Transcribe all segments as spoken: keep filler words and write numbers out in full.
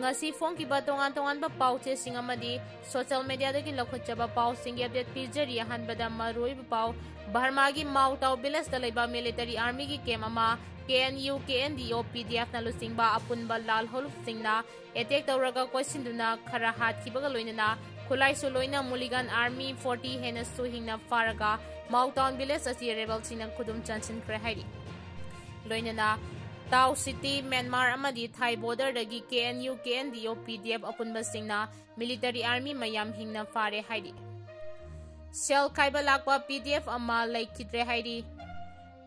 ꯉꯁꯤ ꯐꯣꯡꯈꯤꯕ ꯇꯣꯉꯥꯟ ꯇꯣꯉꯥꯟꯕ ꯄꯥꯎ ꯆꯦꯁꯤꯡ ꯑꯃꯗꯤ social mediaꯗꯒꯤ ꯂꯧꯈꯠꯆꯕ ꯄꯥꯎꯁꯤꯡꯒꯤ update ꯄꯤꯖꯔꯤ꯫ ꯑꯍꯥꯟꯕꯗ ꯃꯔꯨꯑꯣꯏꯕ ꯄꯥꯎ, ꯕꯔꯃꯥꯒꯤ ꯃꯥꯎꯇꯥꯎ villageꯇ ꯂꯩꯕ military armyꯒꯤ camp ꯑꯃ KNU, KNDO, PDFꯅ ꯂꯨꯆꯤꯡꯕ ꯑꯄꯨꯟꯕ ꯂꯥꯜꯍꯧꯂꯨꯞꯁꯤꯡꯅ attack ꯇꯧꯔꯒ ꯀꯣꯏꯁꯤꯟꯗꯨꯅ ꯈꯔ ꯍꯥꯠꯈꯤꯕꯒ ꯂꯣꯏꯅꯅ ꯈꯨꯠꯂꯥꯏꯁꯨ ꯂꯣꯏꯅ Muligan Army forty ꯍꯦꯟꯅꯁꯨ ꯍꯤꯡꯅ ꯐꯥꯔꯒ ꯃꯥꯎꯇꯥꯎꯟ village ꯑꯁꯤ rebelꯁꯤꯡꯅ ꯈꯨꯗꯨꯝ ꯆꯟꯁꯤꯟꯈ꯭ꯔꯦ ꯍꯥꯏꯔꯤ꯫ ꯂꯣꯏꯅꯅ ꯇꯥꯎ city, ꯃ꯭ꯌꯥꯟꯃꯥꯔ ꯑꯃꯗꯤ ꯊꯥꯏ borderꯗꯒꯤ KNU, KNDO, PDF ꯑꯄꯨꯟꯕꯁꯤꯡꯅ military army ꯃꯌꯥꯝ ꯍꯤꯡꯅ ꯐꯥꯔꯦ ꯍꯥꯏꯔꯤ꯫ Shell ꯈꯥꯏꯕ ꯂꯥꯛꯄ PDF ꯑꯃ ꯂꯩꯈꯤꯗ꯭ꯔꯦ ꯍꯥꯏꯔꯤ꯫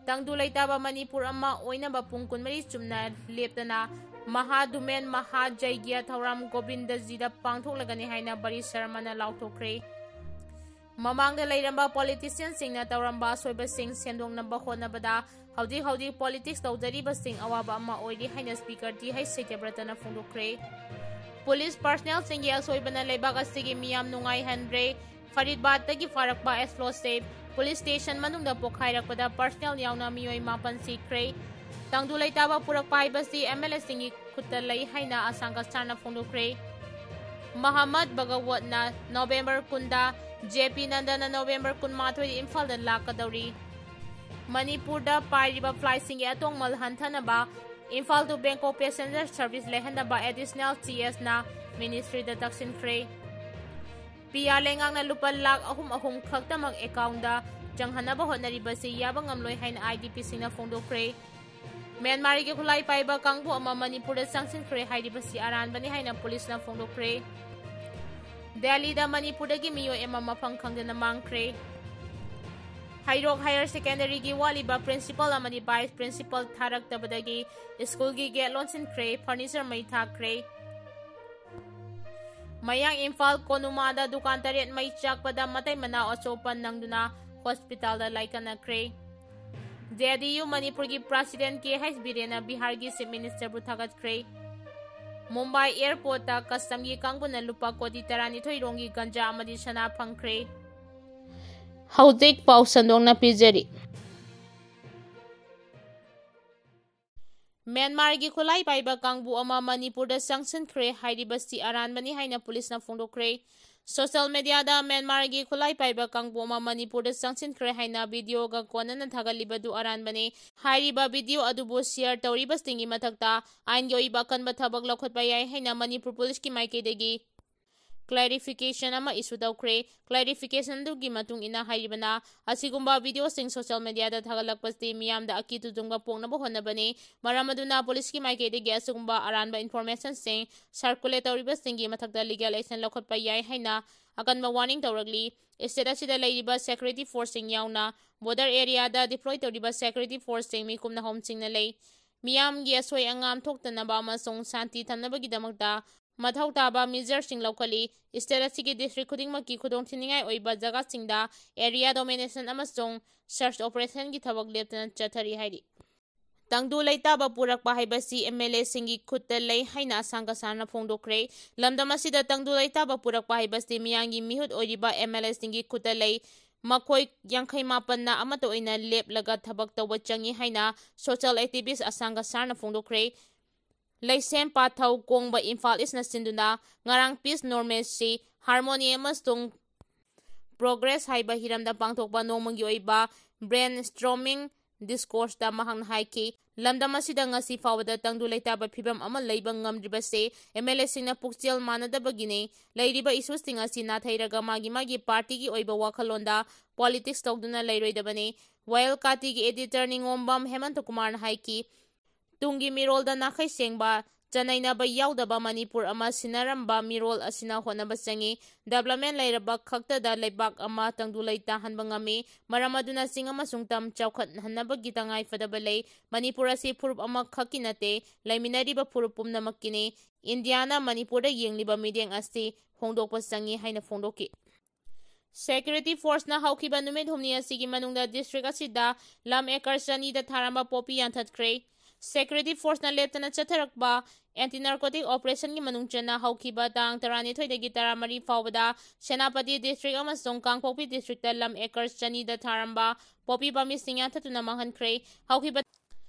ꯇꯪꯗꯨ ꯂꯩꯇꯥꯕ ꯃꯅꯤꯄꯨꯔ ꯑꯃ ꯑꯣꯏꯅꯕ ꯄꯨꯡ ꯀꯨꯟꯃꯔꯤ ꯆꯨꯝꯅ ꯂꯦꯞꯇꯅ ꯃꯍꯥ ꯙꯨꯃꯦꯟ ꯃꯍꯥ ꯖꯩꯒ꯭ꯌ ꯊꯧꯔꯝ ꯒꯣꯕꯤꯟꯗꯖꯤꯗ ꯄꯥꯡꯊꯣꯛꯂꯒꯅꯤ ꯍꯥꯏꯅ ꯕꯔꯤ ꯁꯔꯃꯅ ꯂꯥꯎꯊꯣꯛꯈ꯭ꯔꯦ꯫ ꯃꯃꯥꯡꯗ ꯂꯩꯔꯝꯕ politicianꯁꯤꯡꯅ ꯇꯧꯔꯝꯕ ꯑꯁꯣꯏꯕꯁꯤꯡ ꯁꯦꯝꯗꯣꯛꯅꯕ ꯍꯣꯠꯅꯕꯗ ꯍꯧꯖꯤꯛ ꯍꯧꯖꯤꯛ politics ꯇꯧꯖꯔꯤꯕꯁꯤꯡ ꯑꯋꯥꯕ ꯑꯃ ꯑꯣꯏꯔꯤ ꯍꯥꯏꯅ Speaker ꯇꯤ ꯍꯩꯆ ꯁꯇ꯭ꯌꯕ꯭ꯔꯇꯅ ꯐꯣꯡꯗꯣꯛꯈ꯭ꯔꯦ꯫ Police personnelꯁꯤꯡꯒꯤ ꯑꯁꯣꯏꯕꯅ ꯂꯩꯕꯥꯛ ꯑꯁꯤꯒꯤ ꯃꯤꯌꯥꯝ ꯅꯨꯡꯉꯥꯏꯍꯟꯗ꯭ꯔꯦ꯫ ꯐꯔꯤꯗꯕꯥꯗꯇꯒꯤ ꯐꯥꯔꯛꯄ explosive, police station ꯃꯅꯨꯡꯗ ꯄꯣꯈꯥꯏꯔꯛꯄꯗ personnel ꯌꯥꯎꯅ ꯃꯤꯑꯣꯏ ꯃꯥꯄꯟ ꯁꯤꯈ꯭ꯔꯦ꯫ ꯇꯪꯗꯨ ꯂꯩꯇꯥꯕ ꯄꯨꯔꯛꯄ ꯍꯥꯏꯕꯁꯤ MLAꯁꯤꯡꯒꯤ ꯈꯨꯠꯇ ꯂꯩ ꯍꯥꯏꯅ ꯑꯁꯥꯡ ꯀꯁꯥꯔꯅ ꯐꯣꯡꯗꯣꯛꯈ꯭ꯔꯦ꯫ ꯃꯍꯥꯃꯠ ꯚꯒꯋꯠꯅ November ꯀꯨꯟꯗ, ꯖꯦ ꯄꯤ ꯅꯟꯗꯅ November ꯀꯨꯟꯃꯥꯊꯣꯏꯗ ꯏꯝꯐꯥꯜꯗ ꯂꯥꯛꯀꯗꯧꯔꯤ꯫ ꯃꯅꯤꯄꯨꯔꯗ ꯄꯥꯏꯔꯤꯕ flightꯁꯤꯡꯒꯤ ꯑꯇꯣꯡꯃꯜ ꯍꯟꯊꯅꯕ Imphal to Bangkok passenger service ꯂꯩꯍꯟꯅꯕ additional ꯇꯤ ꯑꯦꯁꯅ ministryꯗ ꯇꯛꯁꯤꯟꯈ꯭ꯔꯦ꯫ ꯄꯤ ꯑꯥꯔ ꯂꯩꯉꯥꯛꯅ ꯂꯨꯄꯥ ꯂꯥꯈ ꯑꯍꯨꯝ ꯑꯍꯨꯝ ꯈꯛꯇꯃꯛ accountꯗ ꯆꯪꯍꯟꯅꯕ ꯍꯣꯠꯅꯔꯤꯕꯁꯤ ꯌꯥꯕ ꯉꯝꯂꯣꯏ ꯍꯥꯏꯅ IDPꯁꯤꯡꯅ ꯐꯣꯡꯗꯣꯛꯈ꯭ꯔꯦ꯫ ꯃ꯭ꯌꯥꯟꯃꯥꯔꯒꯤ ꯈꯨꯠꯂꯥꯏ ꯄꯥꯏꯕ ꯀꯥꯡꯕꯨ ꯑꯃ ꯃꯅꯤꯄꯨꯔꯗ ꯆꯪꯁꯤꯟꯈ꯭ꯔꯦ ꯍꯥꯏꯔꯤꯕꯁꯤ ꯑꯔꯥꯟꯕꯅꯤ ꯍꯥꯏꯅ ꯄꯨꯂꯤꯁꯅ ꯐꯣꯡꯗꯣꯛꯈ꯭ꯔꯦ꯫ ꯗꯦꯜꯂꯤꯗ ꯃꯅꯤꯄꯨꯔꯗꯒꯤ ꯃꯤꯑꯣꯏ ꯑꯃ ꯃꯐꯝ ꯈꯪꯗꯅ ꯃꯥꯡꯈ꯭ꯔꯦ꯫ ꯍꯩꯔꯣꯛ Higher Secondaryꯒꯤ ꯋꯥꯠꯂꯤꯕ principal ꯑꯃꯗꯤ vice principal ꯊꯥꯔꯛꯇꯕꯗꯒꯤ schoolꯒꯤ gate ꯂꯣꯟꯁꯤꯟꯈ꯭ꯔꯦ, furniture ꯃꯩ ꯊꯥꯈ꯭ꯔꯦ꯫ ꯃꯌꯥꯡ ꯏꯝꯐꯥꯜ ꯀꯣꯅꯨꯃꯥꯗ ꯗꯨꯀꯥꯟ ꯇꯔꯦꯠ ꯃꯩ ꯆꯥꯛꯄꯗ ꯃꯇꯩ ꯃꯅꯥꯎ ꯑꯆꯧꯕ ꯅꯪꯗꯨꯅ hospitalꯗ ꯂꯥꯏꯀꯠꯅꯈ꯭ꯔꯦ꯫ JDU ꯃꯅꯤꯄꯨꯔꯒꯤ president ꯀꯦ ꯍꯩꯆ ꯕꯤꯔꯦꯟꯅ ꯕꯤꯍꯥꯔꯒꯤ chief ministerꯕꯨ ꯊꯥꯒꯠꯈ꯭ꯔꯦ꯫ ꯃꯨꯝꯕꯥꯏ airportꯇ customꯒꯤ ꯀꯥꯡꯕꯨꯅ ꯂꯨꯄꯥ ꯀꯣꯇꯤ ꯇꯔꯥꯅꯤꯊꯣꯏ ꯔꯣꯝꯒꯤ ꯒꯟꯖꯥ ꯑꯃꯗꯤ ꯁꯅꯥ ꯐꯪꯈ꯭ꯔꯦ꯫ ꯍꯧꯖꯤꯛ ꯄꯥꯎ ꯁꯟꯗꯣꯛꯅ ꯄꯤꯖꯔꯤ꯫ ꯃ꯭ꯌꯥꯟꯃꯥꯔꯒꯤ ꯈꯨꯠꯂꯥꯏ ꯄꯥꯏꯕ ꯀꯥꯡꯕꯨ ꯑꯃ ꯃꯅꯤꯄꯨꯔꯗ ꯆꯪꯁꯤꯟꯈ꯭ꯔꯦ ꯍꯥꯏꯔꯤꯕꯁꯤ ꯑꯔꯥꯟꯕꯅꯤ ꯍꯥꯏꯅ ꯄꯨꯂꯤꯁꯅ ꯐꯣꯡꯗꯣꯛꯈ꯭ꯔꯦ꯫ ꯁꯣꯁꯤꯌꯦꯜ ꯃꯦꯗꯤꯌꯥꯗ ꯃ꯭ꯌꯥꯟꯃꯥꯔꯒꯤ ꯈꯨꯠꯂꯥꯏ ꯄꯥꯏꯕ ꯀꯥꯡꯕꯨ ꯑꯃ ꯃꯅꯤꯄꯨꯔꯗ ꯆꯪꯁꯤꯟꯈ꯭ꯔꯦ ꯍꯥꯏꯅ ꯚꯤꯗꯤꯑꯣꯒ ꯀꯣꯟꯅꯅ ꯊꯥꯒꯠꯂꯤꯕꯗꯨ ꯑꯔꯥꯟꯕꯅꯤ꯫ ꯍꯥꯏꯔꯤꯕ ꯚꯤꯗꯤꯑꯣ ꯑꯗꯨꯕꯨ ꯁꯤꯌꯔ ꯇꯧꯔꯤꯕꯁꯤꯡꯒꯤ ꯃꯊꯛꯇ ꯑꯥꯏꯟꯒꯤ ꯑꯣꯏꯕ ꯑꯀꯟꯕ ꯊꯕꯛ ꯂꯧꯈꯠꯄ ꯌꯥꯏ ꯍꯥꯏꯅ ꯃꯅꯤꯄꯨꯔ ꯄꯨꯂꯤꯁꯀꯤ ꯃꯥꯏꯀꯩꯗꯒꯤ ꯀ꯭ꯂꯦꯔꯤꯐꯤꯀꯦꯁꯟ ꯑꯃ ꯏꯁꯨ ꯇꯧꯈ꯭ꯔꯦ꯫ ꯀ꯭ꯂꯦꯔꯤꯐꯤꯀꯦꯁꯟ ꯑꯗꯨꯒꯤ ꯃꯇꯨꯡ ꯏꯟꯅ ꯍꯥꯏꯔꯤꯕꯅ, ꯑꯁꯤꯒꯨꯝꯕ ꯚꯤꯗꯤꯑꯣꯁꯤꯡ ꯁꯣꯁꯤꯌꯦꯜ ꯃꯦꯗꯤꯌꯥꯗ ꯊꯥꯒꯠꯂꯛꯄꯁꯤ ꯃꯤꯌꯥꯝꯗ ꯑꯀꯤ ꯇꯨꯖꯨꯡꯕ ꯄꯣꯛꯅꯕ ꯍꯣꯠꯅꯕꯅꯤ꯫ ꯃꯔꯝ ꯑꯗꯨꯅ ꯄꯨꯂꯤꯁꯀꯤ ꯃꯥꯏꯀꯩꯗꯒꯤ ꯑꯁꯤꯒꯨꯝꯕ ꯑꯔꯥꯟꯕ ꯏꯟꯐꯣꯔꯃꯦꯁꯟꯁꯤꯡ ꯁꯔꯀꯨꯂꯦꯠ ꯇꯧꯔꯤꯕꯁꯤꯡꯒꯤ ꯃꯊꯛꯇ ꯂꯤꯒꯦꯜ ꯑꯦꯛꯁꯟ ꯂꯧꯈꯠꯄ ꯌꯥꯏ ꯍꯥꯏꯅ ꯑꯀꯟꯕ ꯋꯥꯔꯅꯤꯡ ꯇꯧꯔꯛꯂꯤ꯫ ꯁ꯭ꯇꯦꯠ ꯑꯁꯤꯗ ꯂꯩꯔꯤꯕ ꯁꯦꯀ꯭ꯌꯨꯔꯤꯇꯤ ꯐꯣꯔꯁꯁꯤꯡ ꯌꯥꯎꯅ ꯕꯣꯔꯗꯔ ꯑꯦꯔꯤꯌꯥꯗ ꯗꯤꯄ꯭ꯂꯣꯏ ꯇꯧꯔꯤꯕ ꯁꯦꯀ꯭ꯌꯨꯔꯤꯇꯤ ꯐꯣꯔꯁꯁꯤꯡ ꯃꯤꯈꯨꯝꯅ ꯍꯣꯝꯁꯤꯡꯅ ꯂꯩ꯫ ꯃꯤꯌꯥꯝꯒꯤ ꯑꯁꯣꯏ ꯑꯉꯥꯝ ꯊꯣꯛꯇꯅꯕ ꯑꯃꯁꯨꯡ ꯁꯥꯟꯇꯤ ꯊꯝꯅꯕꯒꯤꯗꯃꯛꯇ ꯃꯊꯧ ꯇꯥꯕ ꯃꯤꯖꯔꯁꯤꯡ ꯂꯧꯈꯠꯂꯤ꯫ ꯁ꯭ꯇꯦꯠ ꯑꯁꯤꯒꯤ ꯗꯤꯁꯇ꯭ꯔꯤꯛ ꯈꯨꯗꯤꯡꯃꯛꯀꯤ ꯈꯨꯗꯣꯡꯊꯤꯅꯤꯡꯉꯥꯏ ꯑꯣꯏꯕ ꯖꯒꯥꯁꯤꯡꯗ ꯑꯦꯔꯤꯌꯥ ꯗꯣꯃꯤꯅꯦꯁꯟ ꯑꯃꯁꯨꯡ ꯁꯔꯆ ꯑꯣꯄꯔꯦꯁꯟꯒꯤ ꯊꯕꯛ ꯂꯦꯞꯇꯅ ꯆꯠꯊꯔꯤ ꯍꯥꯏꯔꯤ꯫ ꯇꯪꯗꯨ ꯂꯩꯇꯥꯕ ꯄꯨꯔꯛꯄ ꯍꯥꯏꯕꯁꯤ ꯑꯦꯝ ꯑꯦꯜ ꯑꯦꯁꯤꯡꯒꯤ ꯈꯨꯠꯇ ꯂꯩ ꯍꯥꯏꯅ ꯑꯁꯥꯡ ꯀꯁꯥꯔꯅ ꯐꯣꯡꯗꯣꯛꯈ꯭ꯔꯦ꯫ ꯂꯝꯗꯝ ꯑꯁꯤꯗ ꯇꯪꯗꯨ ꯂꯩꯇꯥꯕ ꯄꯨꯔꯛꯄ ꯍꯥꯏꯕꯁꯤ ꯃꯤꯌꯥꯝꯒꯤ ꯃꯤꯍꯨꯠ ꯑꯣꯏꯔꯤꯕ ꯑꯦꯝ ꯑꯦꯜ ꯑꯦꯁꯤꯡꯒꯤ ꯈꯨꯠꯇ ꯂꯩ꯫ ꯃꯈꯣꯏ ꯌꯥꯡꯈꯩ ꯃꯥꯄꯟꯅ ꯑꯃꯠꯇ ꯑꯣꯏꯅ ꯂꯦꯞꯂꯒ ꯊꯕꯛ ꯇꯧꯕ ꯆꯪꯏ ꯍꯥꯏꯅ ꯁꯣꯁꯤꯌꯦꯜ ꯑꯦꯛꯇꯤꯚꯤꯁ ꯑꯁꯥꯡ ꯀꯁꯥꯔꯅ ꯐꯣꯡꯗꯣꯛꯈ꯭ꯔꯦ꯫ ꯂꯩꯁꯦꯝ ꯄꯥꯊꯧ ꯀꯣꯡꯕ ꯏꯝꯐꯥꯜ ꯏꯁꯅ ꯁꯤꯟꯗꯨꯅ ꯉꯔꯥꯡ ꯄꯤꯁ ꯅꯣꯔꯃꯦꯁꯤ ꯍꯥꯔꯃꯣꯅꯤ ꯑꯃꯁꯨꯡ ꯄ꯭ꯔꯣꯒ꯭ꯔꯦꯁ ꯍꯥꯏꯕ ꯍꯤꯔꯝꯗ ꯄꯥꯡꯊꯣꯛꯄ ꯅꯣꯡꯃꯒꯤ ꯑꯣꯏꯕ ꯕ꯭ꯔꯦꯟ ꯁ꯭ꯇꯣꯔꯃꯤꯡ ꯗꯤꯁꯀꯣꯔꯁꯇ ꯃꯍꯥꯛꯅ ꯍꯥꯏꯈꯤ, ꯂꯝꯗꯝ ꯑꯁꯤꯗ ꯉꯁꯤ ꯐꯥꯎꯕꯗ ꯇꯪꯗꯨ ꯂꯩꯇꯥꯕ ꯐꯤꯕꯝ ꯑꯃ ꯂꯩꯕ ꯉꯝꯗ꯭ꯔꯤꯕꯁꯤ ꯑꯦꯝ ꯑꯦꯜ ꯑꯦꯁꯤꯡꯅ ꯄꯨꯛꯆꯦꯜ ꯃꯥꯟꯅꯗꯕꯒꯤꯅꯤ꯫ ꯂꯩꯔꯤꯕ ꯏꯁꯨꯁꯤꯡ ꯑꯁꯤ ꯅꯥꯊꯩꯔꯒ ꯃꯥꯒꯤ ꯃꯥꯒꯤ ꯄꯥꯔꯇꯤꯒꯤ ꯑꯣꯏꯕ ꯋꯥꯈꯜꯂꯣꯟꯗ ꯄꯣꯂꯤꯇꯤꯛꯁ ꯇꯧꯗꯨꯅ ꯂꯩꯔꯣꯏꯗꯕꯅꯤ꯫ ꯋꯥꯌꯦꯜ ꯀꯥꯇꯤꯒꯤ ꯑꯦꯗꯤꯇꯔ ꯅꯤꯉꯣꯝꯕꯝ ꯍꯦꯃꯟꯇ ꯀꯨꯃꯥꯔꯅ ꯍꯥꯏꯈꯤ, ꯇꯨꯡꯒꯤ ꯃꯤꯔꯣꯜꯗ ꯅꯥꯈꯩ ꯁꯦꯡꯕ, ꯆꯅꯩꯅꯕ ꯌꯥꯎꯗꯕ ꯃꯅꯤꯄꯨꯔ ꯑꯃ ꯁꯤꯟꯅꯔꯝꯕ ꯃꯤꯔꯣꯜ ꯑꯁꯤꯅ ꯍꯣꯠꯅꯕ ꯆꯪꯏ꯫ ꯗꯦꯕꯂꯞꯃꯦꯟ ꯂꯩꯔꯕ ꯈꯛꯇꯗ ꯂꯩꯕꯥꯛ ꯑꯃ ꯇꯪꯗꯨ ꯂꯩꯇꯥꯍꯟꯕ ꯉꯝꯃꯤ꯫ ꯃꯔꯝ ꯑꯗꯨꯅ ꯆꯤꯡ ꯑꯃꯁꯨꯡ ꯇꯝ ꯆꯥꯎꯈꯠꯍꯟꯅꯕꯒꯤ ꯇꯉꯥꯏ ꯐꯗꯕ ꯂꯩ꯫ ꯃꯅꯤꯄꯨꯔ ꯑꯁꯤ ꯐꯨꯔꯨꯞ ꯑꯃꯈꯛꯀꯤ ꯅꯠꯇꯦ, ꯂꯩꯃꯤꯟꯅꯔꯤꯕ ꯐꯨꯔꯨꯞ ꯄꯨꯝꯅꯃꯛꯀꯤꯅꯤ꯫ ꯏꯟꯗꯤꯌꯥꯅ ꯃꯅꯤꯄꯨꯔꯗ ꯌꯦꯡꯂꯤꯕ ꯃꯤꯠꯌꯦꯡ ꯑꯁꯤ ꯍꯣꯡꯗꯣꯛꯄ ꯆꯪꯏ ꯍꯥꯏꯅ ꯐꯣꯡꯗꯣꯛꯈꯤ꯫ ꯁꯦꯀ꯭ꯌꯨꯔꯤꯇꯤ ꯐꯣꯔꯁꯅ ꯍꯧꯈꯤꯕ ꯅꯨꯃꯤꯠ ꯍꯨꯝꯅꯤ ꯑꯁꯤꯒꯤ ꯃꯅꯨꯡꯗ ꯗꯤꯁꯇ꯭ꯔꯤꯛ ꯑꯁꯤꯗ ꯂꯝ ꯑꯦꯀꯔ ꯆꯅꯤꯗ ꯊꯥꯔꯝꯕ ꯄꯣꯄꯤ ꯌꯥꯟꯊꯠꯈ꯭ꯔꯦ꯫ ꯁꯦꯀ꯭ꯌꯨꯔꯤꯇꯤ ꯐꯣꯔꯁꯅ ꯂꯦꯞꯇꯅ ꯆꯠꯊꯔꯛꯄ ꯑꯦꯟꯇꯤ ꯅꯥꯔꯀꯣꯇꯤꯛ ꯑꯣꯄꯔꯦꯁꯟꯒꯤ ꯃꯅꯨꯡ ꯆꯟꯅ ꯍꯧꯈꯤꯕ ꯇꯥꯡ ꯇꯔꯥꯅꯤꯊꯣꯏꯗꯒꯤ ꯇꯔꯥꯃꯔꯤ ꯐꯥꯎꯕꯗ ꯁꯦꯅꯥꯄꯇꯤ ꯗꯤꯁꯇ꯭ꯔꯤꯛ ꯑꯃꯁꯨꯡ ꯀꯥꯡꯄꯣꯛꯄꯤ ꯗꯤꯁꯇ꯭ꯔꯤꯛꯇ ꯂꯝ ꯑꯦꯀꯔ ꯆꯅꯤꯗ ꯊꯥꯔꯝꯕ ꯄꯣꯄꯤ ꯄꯥꯝꯕꯤꯁꯤꯡ ꯌꯥꯟꯊꯠꯇꯨꯅ ꯃꯥꯡꯍꯟꯈ꯭ꯔꯦ꯫ ꯍꯧꯈꯤꯕ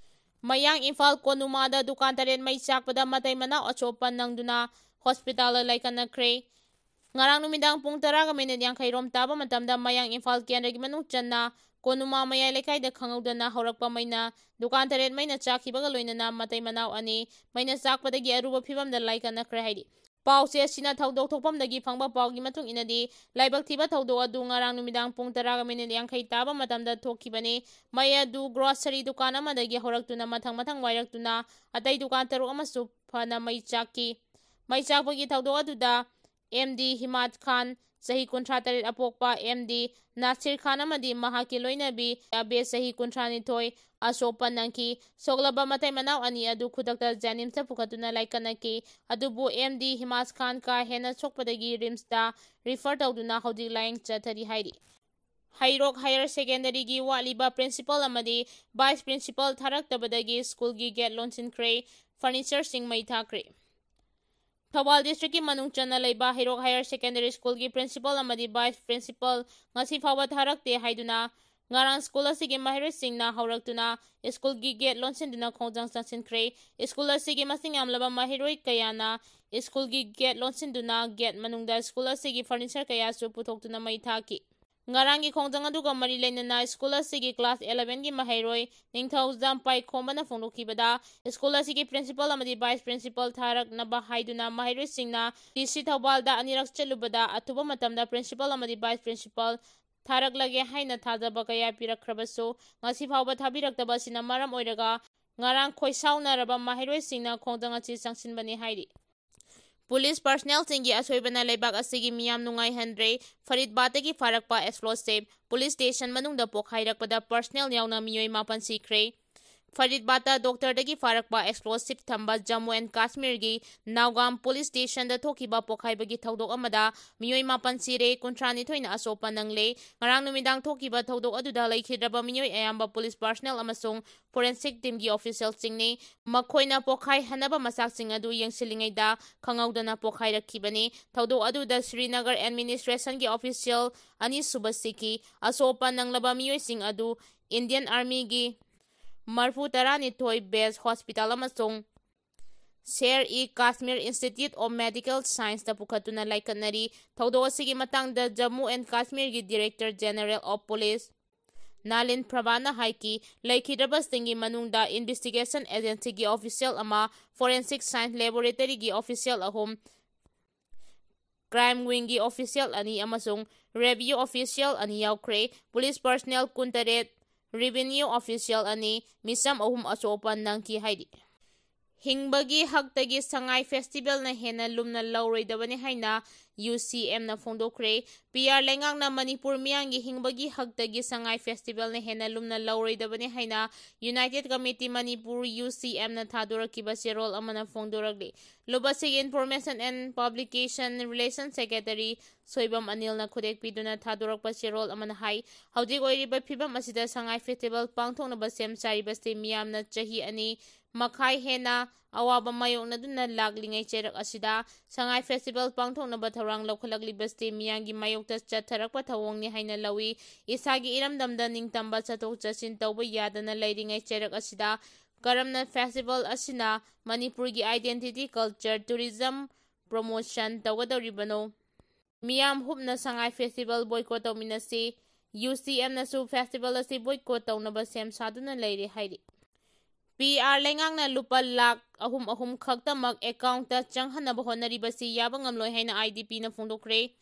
ꯃꯌꯥꯡ ꯏꯝꯐꯥꯜ ꯀꯣꯅꯨꯃꯥꯗ ꯗꯨꯀꯥꯟ ꯇꯔꯦꯠ ꯃꯩ ꯆꯥꯛꯄꯗ ꯃꯇꯩ ꯃꯅꯥꯎ ꯑꯁꯣꯛ ꯑꯄꯟ ꯅꯪꯗꯨꯅ ꯍꯣꯁꯄꯤꯇꯥꯜꯗ ꯂꯥꯏꯀꯠꯅꯈ꯭ꯔꯦ꯫ ꯉꯔꯥꯡ ꯅꯨꯃꯤꯗꯥꯡ ꯄꯨꯡ ꯇꯔꯥꯒ ꯃꯤꯅꯤꯠ ꯌꯥꯡꯈꯩ ꯔꯣꯝ ꯇꯥꯕ ꯃꯇꯝꯗ ꯃꯌꯥꯡ ꯏꯝꯐꯥꯜ ꯀꯦꯟꯗ꯭ꯔꯒꯤ ꯃꯅꯨꯡ ꯆꯟꯅ ꯀꯣꯅꯨꯃꯥ ꯃꯌꯥꯏ ꯂꯩꯀꯥꯏꯗ ꯈꯪꯍꯧꯗꯅ ꯍꯧꯔꯛꯄ ꯃꯩꯅ ꯗꯨꯀꯥꯟ ꯇꯔꯦꯠ ꯃꯩꯅ ꯆꯥꯛꯈꯤꯕꯒ ꯂꯣꯏꯅꯅ ꯃꯇꯩ ꯃꯅꯥꯎ ꯑꯅꯤ ꯃꯩꯅ ꯆꯥꯛꯄꯗꯒꯤ ꯑꯔꯨꯕ ꯐꯤꯕꯝꯗ ꯂꯥꯏꯀꯠꯅꯈ꯭ꯔꯦ ꯍꯥꯏꯔꯤ꯫ ꯄꯥꯎꯆꯦ ꯑꯁꯤꯅ ꯊꯧꯗꯣꯛ ꯊꯣꯛꯐꯝꯗꯒꯤ ꯐꯪꯕ ꯄꯥꯎꯒꯤ ꯃꯇꯨꯡ ꯏꯟꯅꯗꯤ, ꯂꯥꯏꯕꯛ ꯊꯤꯕ ꯊꯧꯗꯣꯛ ꯑꯗꯨ ꯉꯔꯥꯡ ꯅꯨꯃꯤꯗꯥꯡ ꯄꯨꯡ ꯇꯔꯥꯒ ꯃꯤꯅꯤꯠ ꯌꯥꯡꯈꯩ ꯇꯥꯕ ꯃꯇꯝꯗ ꯊꯣꯛꯈꯤꯕꯅꯤ꯫ ꯃꯩ ꯑꯗꯨ ꯒ꯭ꯔꯣꯁꯔꯤ ꯗꯨꯀꯥꯟ ꯑꯃꯗꯒꯤ ꯍꯧꯔꯛꯇꯨꯅ ꯃꯊꯪ ꯃꯊꯪ ꯋꯥꯏꯔꯛꯇꯨꯅ ꯑꯇꯩ ꯗꯨꯀꯥꯟ ꯇꯔꯨꯛ ꯑꯃꯁꯨ ꯐꯅ ꯃꯩ ꯆꯥꯛꯈꯤ꯫ ꯃꯩ ꯆꯥꯛꯄꯒꯤ ꯊꯧꯗꯣꯛ ꯑꯗꯨꯗ ꯑꯦꯝ ꯗꯤ ꯍꯤꯃꯥꯠ ꯈꯥꯟ, ꯆꯍꯤ ꯀꯨꯟꯊ꯭ꯔꯥ ꯇꯔꯦꯠ ꯑꯄꯣꯛꯄ ꯑꯦꯝ ꯗꯤ ꯅꯥꯁꯤꯔ ꯈꯥꯟ ꯑꯃꯗꯤ ꯃꯍꯥꯛꯀꯤ ꯂꯣꯏꯅꯕꯤ ꯑꯕꯦ, ꯆꯍꯤ ꯀꯨꯟꯊ꯭ꯔꯥ ꯅꯤꯊꯣꯏ, ꯑꯁꯣꯛ ꯑꯄꯟ ꯅꯪꯈꯤ꯫ ꯁꯣꯛꯂꯕ ꯃꯇꯩ ꯃꯅꯥꯎ ꯑꯅꯤ ꯑꯗꯨ ꯈꯨꯗꯛꯇ ꯖꯦꯅꯤꯝꯁꯇ ꯄꯨꯈꯠꯇꯨꯅ ꯂꯥꯏꯀꯠꯅꯈꯤ꯫ ꯑꯗꯨꯕꯨ ꯑꯦꯝ ꯗꯤ ꯍꯤꯃꯥꯠ ꯈꯥꯟ ꯀꯥ ꯍꯦꯟꯅ ꯁꯣꯛꯄꯗꯒꯤ ꯔꯤꯝꯁꯇ ꯔꯤꯐꯔ ꯇꯧꯗꯨꯅ ꯍꯧꯖꯤꯛ ꯂꯥꯌꯦꯡ ꯆꯠꯊꯔꯤ ꯍꯥꯏꯔꯤ꯫ ꯍꯩꯔꯣꯛ ꯍꯥꯌꯔ ꯁꯦꯀꯦꯟꯗꯔꯤꯒꯤ ꯋꯥꯠꯂꯤꯕ ꯄ꯭ꯔꯤꯟꯁꯤꯄꯥꯜ ꯑꯃꯗꯤ ꯚꯥꯏꯁ ꯄ꯭ꯔꯤꯟꯁꯤꯄꯥꯜ ꯊꯥꯔꯛꯇꯕꯗꯒꯤ ꯁ꯭ꯀꯨꯜꯒꯤ ꯒꯦꯠ ꯂꯣꯟꯁꯤꯟꯈ꯭ꯔꯦ, ꯐꯔꯅꯤꯆꯔꯁꯤꯡ ꯃꯩ ꯊꯥꯈ꯭ꯔꯦ꯫ ꯊꯧꯕꯥꯜ ꯗꯤꯁꯇ꯭ꯔꯤꯛꯀꯤ ꯃꯅꯨꯡ ꯆꯟꯅ ꯂꯩꯕ ꯍꯩꯔꯣꯛ ꯍꯥꯌꯔ ꯁꯦꯀꯦꯟꯗꯔꯤ ꯁ꯭ꯀꯨꯜꯒꯤ ꯄ꯭ꯔꯤꯟꯁꯤꯄꯥꯜ ꯑꯃꯗꯤ ꯚꯥꯏꯁ ꯄ꯭ꯔꯤꯟꯁꯤꯄꯥꯜ ꯉꯁꯤ ꯐꯥꯎꯕ ꯊꯥꯔꯛꯇꯦ ꯍꯥꯏꯗꯨꯅ ꯉꯔꯥꯡ ꯁ꯭ꯀꯨꯜ ꯑꯁꯤꯒꯤ ꯃꯍꯩꯔꯣꯏꯁꯤꯡꯅ ꯍꯧꯔꯛꯇꯨꯅ ꯁ꯭ꯀꯨꯜꯒꯤ ꯒꯦꯠ ꯂꯣꯟꯁꯤꯟꯗꯨꯅ ꯈꯣꯡꯖꯪ ꯆꯪꯁꯤꯟꯈ꯭ꯔꯦ꯫ ꯁ꯭ꯀꯨꯜ ꯑꯁꯤꯒꯤ ꯃꯁꯤꯡ ꯌꯥꯝꯂꯕ ꯃꯍꯩꯔꯣꯏ ꯀꯌꯥꯅ ꯁ꯭ꯀꯨꯜꯒꯤ ꯒꯦꯠ ꯂꯣꯟꯁꯤꯟꯗꯨꯅ ꯒꯦꯠ ꯃꯅꯨꯡꯗ ꯁ꯭ꯀꯨꯜ ꯑꯁꯤꯒꯤ ꯐꯔꯅꯤꯆꯔ ꯀꯌꯥꯁꯨ ꯄꯨꯊꯣꯛꯇꯨꯅ ꯃꯩ ꯊꯥꯈꯤ꯫ ꯉꯔꯥꯡꯒꯤ ꯈꯣꯡꯖꯪ ꯑꯗꯨꯒ ꯃꯔꯤ ꯂꯩꯅꯅ ꯁ꯭ꯀꯨꯜ ꯑꯁꯤꯒꯤ ꯀ꯭ꯂꯥꯁ ꯑꯦꯂꯚꯦꯟꯒꯤ ꯃꯍꯩꯔꯣꯏ ꯅꯤꯡꯊꯧꯖꯝ ꯄꯥꯏꯈꯣꯝꯕꯅ ꯐꯣꯡꯗꯣꯛꯈꯤꯕꯗ, ꯁ꯭ꯀꯨꯜ ꯑꯁꯤꯒꯤ ꯄ꯭ꯔꯤꯟꯁꯤꯄꯥꯜ ꯑꯃꯗꯤ ꯚꯥꯏꯁ ꯄ꯭ꯔꯤꯟꯁꯤꯄꯥꯜ ꯊꯥꯔꯛꯅꯕ ꯍꯥꯏꯗꯨꯅ ꯃꯍꯩꯔꯣꯏꯁꯤꯡꯅ ꯗꯤ ꯁꯤ ꯊꯧꯕꯥꯜꯗ ꯑꯅꯤꯔꯛ ꯆꯠꯂꯨꯕꯗ ꯑꯊꯨꯕ ꯃꯇꯝꯗ ꯄ꯭ꯔꯤꯟꯁꯤꯄꯥꯜ ꯑꯃꯗꯤ ꯚꯥꯏꯁ ꯄ꯭ꯔꯤꯟꯁꯤꯄꯥꯜ ꯊꯥꯔꯛꯂꯒꯦ ꯍꯥꯏꯅ ꯊꯥꯖꯕ ꯀꯌꯥ ꯄꯤꯔꯛꯈ꯭ꯔꯕꯁꯨ ꯉꯁꯤ ꯐꯥꯎꯕ ꯊꯥꯕꯤꯔꯛꯇꯕ ꯑꯁꯤꯅ ꯃꯔꯝ ꯑꯣꯏꯔꯒ ꯉꯔꯥꯡ ꯈꯣꯏꯁꯥꯎꯅꯔꯕ ꯃꯍꯩꯔꯣꯏꯁꯤꯡꯅ ꯈꯣꯡꯖꯪ ꯑꯁꯤ ꯆꯪꯁꯤꯟꯕꯅꯤ ꯍꯥꯏꯔꯤ꯫ ꯄꯨꯂꯤꯁ ꯄꯔꯁꯅꯦꯜꯁꯤꯡꯒꯤ ꯑꯁꯣꯏꯕꯅ ꯂꯩꯕꯥꯛ ꯑꯁꯤꯒꯤ ꯃꯤꯌꯥꯝ ꯅꯨꯡꯉꯥꯏꯍꯟꯗ꯭ꯔꯦ꯫ ꯐꯔꯤꯗꯕꯥꯗꯇꯒꯤ ꯐꯥꯔꯛꯄ ꯑꯦꯛꯁꯄ꯭ꯂꯣꯁꯤꯚ ꯄꯨꯂꯤꯁ ꯁ꯭ꯇꯦꯁꯟ ꯃꯅꯨꯡꯗ ꯄꯣꯈꯥꯏꯔꯛꯄꯗ ꯄꯔꯁꯅꯦꯜ ꯌꯥꯎꯅ ꯃꯤꯑꯣꯏ ꯃꯥꯄꯟ ꯁꯤꯈ꯭ꯔꯦ꯫ ꯐꯔꯤꯗꯕꯥꯗꯇ ꯗꯣꯛꯇꯔꯗꯒꯤ ꯐꯥꯔꯛꯄ ꯑꯦꯛꯁꯄ꯭ꯂꯣꯁꯤꯚ ꯊꯝꯕ ꯖꯝꯃꯨ ꯑꯦꯟ ꯀꯥꯁꯃꯤꯔꯒꯤ ꯅꯥꯎꯒꯥꯝ ꯄꯨꯂꯤꯁ ꯁ꯭ꯇꯦꯁꯟꯗ ꯊꯣꯛꯈꯤꯕ ꯄꯣꯈꯥꯏꯕꯒꯤ ꯊꯧꯗꯣꯛ ꯑꯃꯗ ꯃꯤꯑꯣꯏ ꯃꯥꯄꯟ ꯁꯤꯔꯦ, ꯀꯨꯟꯊ꯭ꯔꯥ ꯅꯤꯊꯣꯏꯅ ꯑꯁꯣꯛ ꯑꯄꯟ ꯅꯪꯂꯦ꯫ ꯉꯔꯥꯡ ꯅꯨꯃꯤꯗꯥꯡ ꯊꯣꯛꯈꯤꯕ ꯊꯧꯗꯣꯛ ꯑꯗꯨꯗ ꯂꯩꯈꯤꯗ꯭ꯔꯕ ꯃꯤꯑꯣꯏ ꯑꯌꯥꯝꯕ ꯄꯨꯂꯤꯁ ꯄꯔꯁꯅꯦꯜ ꯑꯃꯁꯨꯡ ꯐꯣꯔꯦꯟꯁꯤꯛ ꯇꯤꯝꯒꯤ ꯑꯣꯐꯤꯁꯤꯌꯦꯜꯁꯤꯡꯅꯤ꯫ ꯃꯈꯣꯏꯅ ꯄꯣꯈꯥꯏꯍꯟꯅꯕ ꯃꯆꯥꯛꯁꯤꯡ ꯑꯗꯨ ꯌꯦꯡꯁꯤꯜꯂꯤꯉꯩꯗ ꯈꯪꯍꯧꯗꯅ ꯄꯣꯈꯥꯏꯔꯛꯈꯤꯕꯅꯤ꯫ ꯊꯧꯗꯣꯛ ꯑꯗꯨꯗ ꯁ꯭ꯔꯤꯅꯒꯔ ꯑꯦꯗꯃꯤꯅꯤꯁꯇ꯭ꯔꯦꯁꯟꯒꯤ ꯑꯣꯐꯤꯁꯤꯌꯦꯜ ꯑꯅꯤꯁꯨꯕ ꯁꯤꯈꯤ꯫ ꯑꯁꯣꯛ ꯑꯄꯟ ꯅꯪꯂꯕ ꯃꯤꯑꯣꯏꯁꯤꯡ ꯑꯗꯨ ꯏꯟꯗꯤꯌꯟ ꯑꯥꯔꯃꯤꯒꯤ ꯃꯔꯤꯐꯨ ꯇꯔꯥꯅꯤꯊꯣꯏ base hospital ꯑꯃꯁꯨꯡ Sher-e-Kashmir Institute of Medical Science ꯇ ꯄꯨꯈꯠꯇꯨꯅ ꯂꯥꯏꯀꯠꯅꯔꯤ꯫ ꯊꯧꯗꯣꯛ ꯑꯁꯤꯒꯤ ꯃꯇꯥꯡꯗ Jammu and Kashmir ꯒꯤ Director General of Police ꯅꯥꯂꯤꯟ ꯄ꯭ꯔꯚꯥꯅ ꯍꯥꯏꯈꯤ, ꯂꯩꯈꯤꯗ꯭ꯔꯕꯁꯤꯡꯒꯤ ꯃꯅꯨꯡꯗ investigation agency ꯒꯤ official ꯑꯃ, forensic science laboratory ꯒꯤ official ꯑꯍꯨꯝ, crime wing ꯒꯤ official ꯑꯅꯤ ꯑꯃꯁꯨꯡ revenue official ꯑꯅꯤ ꯌꯥꯎꯈ꯭ꯔꯦ꯫ Police personnel ꯀꯨꯟꯇꯔꯦꯠ, revenue official ꯑꯅꯤ, ꯃꯤꯁꯝ ꯑꯍꯨꯝ ꯑꯁꯣꯛ ꯑꯄꯟ ꯅꯪꯈꯤ ꯍꯥꯏꯔꯤ꯫ ꯍꯤꯡꯕꯒꯤ ꯍꯛꯇꯒꯤ ꯁꯉꯥꯏ festival ꯅ ꯍꯦꯟꯅ ꯂꯨꯝꯅ ꯂꯧꯔꯣꯏꯗꯕꯅꯤ ꯍꯥꯏꯅ U C M ꯅ ꯐꯣꯡꯗꯣꯛꯈ꯭ꯔꯦ꯫ P R ꯂꯩꯉꯥꯛꯅ ꯃꯅꯤꯄꯨꯔ ꯃꯤꯌꯥꯝꯒꯤ ꯍꯤꯡꯕꯒꯤ ꯍꯛꯇꯒꯤ ꯁꯉꯥꯏ festival ꯅ ꯍꯦꯟꯅ ꯂꯨꯝꯅ ꯂꯧꯔꯣꯏꯗꯕꯅꯤ ꯍꯥꯏꯅ United Committee Manipur, U C M ꯅ ꯊꯥꯗꯣꯔꯛꯈꯤꯕ ꯆꯦꯔꯣꯜ ꯑꯃꯅ ꯐꯣꯡꯗꯣꯔꯛꯂꯤ꯫ ꯂꯨꯕꯁꯤꯒꯤ Information and Publication Relation Secretary Soibam ꯑꯅꯤꯜꯅ ꯈꯨꯗꯦꯛ ꯄꯤꯗꯨꯅ ꯊꯥꯗꯣꯔꯛꯄ ꯆꯦꯔꯣꯜ ꯑꯃꯅ ꯍꯥꯏ, ꯍꯧꯖꯤꯛ ꯑꯣꯏꯔꯤꯕ ꯐꯤꯕꯝ ꯑꯁꯤꯗ ꯁꯉꯥꯏ festival ꯄꯥꯡꯊꯣꯛꯅꯕ ꯁꯦꯝ ꯁꯥꯔꯤꯕꯁꯤ ꯃꯤꯌꯥꯝꯅ ꯆꯍꯤ ꯑꯅꯤ ꯃꯈꯥꯏ ꯍꯦꯟꯅ ꯑꯋꯥꯕ ꯃꯥꯌꯣꯛꯅꯗꯨꯅ ꯂꯥꯛꯂꯤꯉꯩ ꯆꯩꯔꯛ ꯑꯁꯤꯗ ꯁꯉꯥꯏ festival ꯄꯥꯡꯊꯣꯛꯅꯕ ꯊꯧꯔꯥꯡ ꯂꯧꯈꯠꯂꯛꯂꯤꯕꯁꯤ ꯃꯤꯌꯥꯝꯒꯤ ꯃꯥꯌꯣꯛꯇ ꯆꯠꯊꯔꯛꯄ ꯊꯧꯑꯣꯡꯅꯤ ꯍꯥꯏꯅ ꯂꯧꯏ꯫ ꯏꯁꯥꯒꯤ ꯏꯔꯝꯗꯝꯗ ꯅꯤꯡꯇꯝꯕ ꯆꯠꯊꯣꯛ ꯆꯠꯁꯤꯟ ꯇꯧꯕ ꯌꯥꯗꯅ ꯂꯩꯔꯤꯉꯩ ꯆꯩꯔꯛ ꯑꯁꯤꯗ ꯀꯔꯝꯅ festival ꯑꯁꯤꯅ ꯃꯅꯤꯄꯨꯔꯒꯤ identity, culture, tourism promotion ꯇꯧꯒꯗꯧꯔꯤꯕꯅꯣ? ꯃꯤꯌꯥꯝ ꯍꯨꯞꯅ ꯁꯉꯥꯏ festival boycott ꯇꯧꯃꯤꯟꯅꯁꯤ꯫ U C M ꯅꯁꯨ festival ꯑꯁꯤ boycott ꯇꯧꯅꯕ ꯁꯦꯝ ꯁꯥꯗꯨꯅ ꯂꯩꯔꯦ ꯍꯥꯏꯔꯤ꯫ P R ꯂꯩꯉꯥꯛꯅ ꯂꯨꯄꯥ ꯂꯥꯈ ꯑꯍꯨꯝ ꯑꯍꯨꯝ ꯈꯛꯇꯃꯛ account ꯇ ꯆꯪꯍꯟꯅꯕ ꯍꯣꯠꯅꯔꯤꯕꯁꯤ ꯌꯥꯕ ꯉꯝꯂꯣꯏ ꯍꯥꯏꯅ I D P ꯅ ꯐꯣꯡꯗꯣꯛꯈ꯭ꯔꯦ꯫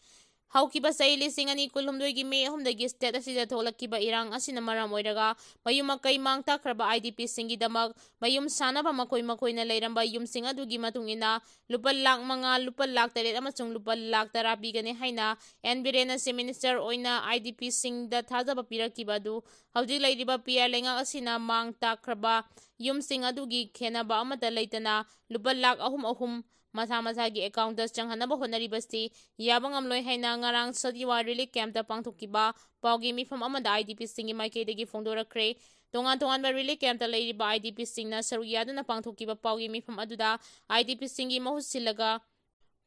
ꯍꯧꯈꯤꯕ ꯆꯍꯤ ꯂꯤꯁꯤꯡ ꯑꯅꯤ ꯀꯨꯟꯍꯨꯝꯗꯣꯏꯒꯤ May ꯑꯍꯨꯝꯗꯒꯤ state ꯑꯁꯤꯗ ꯊꯣꯛꯂꯛꯈꯤꯕ ꯏꯔꯥꯡ ꯑꯁꯤꯅ ꯃꯔꯝ ꯑꯣꯏꯔꯒ ꯃꯌꯨꯝ ꯃꯀꯩ ꯃꯥꯡ ꯇꯥꯛꯈ꯭ꯔꯕ I D P ꯁꯤꯡꯒꯤꯗꯃꯛ ꯃꯌꯨꯝ ꯁꯥꯅꯕ ꯃꯈꯣꯏ ꯃꯈꯣꯏꯅ ꯂꯩꯔꯝꯕ ꯌꯨꯝꯁꯤꯡ ꯑꯗꯨꯒꯤ ꯃꯇꯨꯡ ꯏꯟꯅ ꯂꯨꯄꯥ ꯂꯥꯈ ꯃꯉꯥ, ꯂꯨꯄꯥ ꯂꯥꯈ ꯇꯔꯦꯠ ꯑꯃꯁꯨꯡ ꯂꯨꯄꯥ ꯂꯥꯈ ꯇꯔꯥ ꯄꯤꯒꯅꯤ ꯍꯥꯏꯅ N ꯕꯤꯔꯦꯟꯅ Chief Minister ꯑꯣꯏꯅ I D P ꯁꯤꯡꯗ ꯊꯥꯖꯕ ꯄꯤꯔꯛꯈꯤꯕ ꯑꯗꯨ ꯍꯧꯖꯤꯛ ꯂꯩꯔꯤꯕ P R ꯂꯩꯉꯥꯛ ꯑꯁꯤꯅ ꯃꯥꯡ ꯇꯥꯛꯈ꯭ꯔꯕ ꯌꯨꯝꯁꯤꯡ ꯑꯗꯨꯒꯤ ꯈꯦꯟꯅꯕ ꯑꯃꯠꯇ ꯂꯩꯇꯅ ꯂꯨꯄꯥ ꯂꯥꯈ ꯑꯍꯨꯝ ꯑꯍꯨꯝ ꯃꯁꯥ ꯃꯁꯥꯒꯤ account ꯇ ꯆꯪꯍꯟꯅꯕ ꯍꯣꯠꯅꯔꯤꯕꯁꯤ ꯌꯥꯕ ꯉꯝꯂꯣꯏ ꯍꯥꯏꯅ ꯉꯔꯥꯡ ꯁꯇꯤꯋꯥ relief camp ꯇ ꯄꯥꯡꯊꯣꯛꯈꯤꯕ ꯄꯥꯎꯒꯤ ꯃꯤꯐꯝ ꯑꯃꯗ I D P ꯁꯤꯡꯒꯤ ꯃꯥꯏꯀꯩꯗꯒꯤ ꯐꯣꯡꯗꯣꯔꯛꯈ꯭ꯔꯦ꯫ ꯇꯣꯉꯥꯟ ꯇꯣꯉꯥꯟꯕ relief camp ꯇ ꯂꯩꯔꯤꯕ I D P ꯁꯤꯡꯅ ꯁꯔꯨꯛ ꯌꯥꯗꯨꯅ ꯄꯥꯡꯊꯣꯛꯈꯤꯕ ꯄꯥꯎꯒꯤ ꯃꯤꯐꯝ ꯑꯗꯨꯗ I D P ꯁꯤꯡꯒꯤ ꯃꯍꯨꯠ ꯁꯤꯜꯂꯒ